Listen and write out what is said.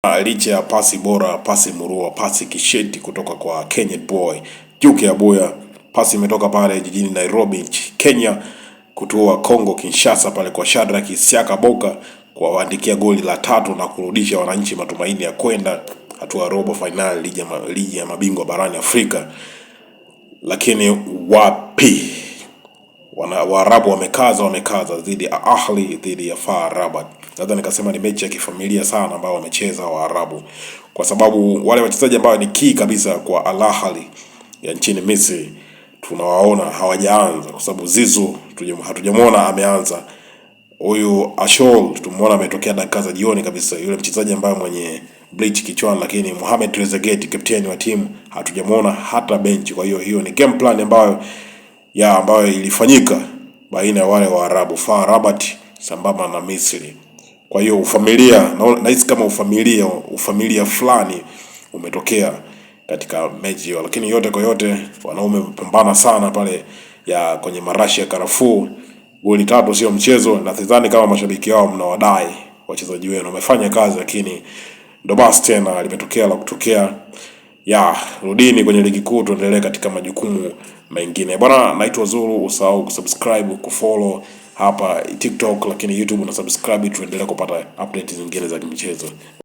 Licha ya pasi bora, pasi murua, pasi kisheti kutoka kwa Kenyan boy Duke Abuya, pasi imetoka pale jijini Nairobi Kenya, kutua Kongo Kinshasa pale kwa Shadrack Isiaka Boka kuwaandikia goli la tatu na kurudisha wananchi matumaini ya kwenda hatua robo fainali ligi ya mabingwa barani Afrika. Lakini wapi, Waarabu wamekaza dhidi ya Ahli, dhidi ya FAR Rabat. Naweza nikasema ni mechi ya kifamilia sana ambayo wamecheza Waarabu, kwa sababu wale wachezaji ambao ni key kabisa kwa Al Ahly ya nchini Misri tunawaona hawajaanza, kwa sababu Zizu hatujamwona ameanza. Huyu Ashol tumuona ametokea dakika za jioni kabisa, yule mchezaji ambaye mwenye bleach kichwani, lakini Mohamed Trezeguet kapteni wa timu hatujamwona hata benchi. Kwa hiyo hiyo ni game plan ambayo ilifanyika baina ya wale Waarabu FAR Rabat sambamba na Misri. Kwa hiyo ufamilia, nahisi kama ufamilia fulani umetokea katika mechi hiyo, lakini yote kwa yote wanaume wamepambana sana pale ya kwenye marashi ya karafuu. Goli tatu sio mchezo, na sidhani kama mashabiki wao mnawadai wachezaji wenu wamefanya kazi, lakini ndo basi tena limetokea la kutokea. Ya rudini kwenye ligi kuu, tuendelee katika majukumu mengine bwana. Naitwa Zuru, usahau kusubscribe, kufollow hapa TikTok, lakini YouTube na subscribe, tuendelee kupata update zingine za kimichezo.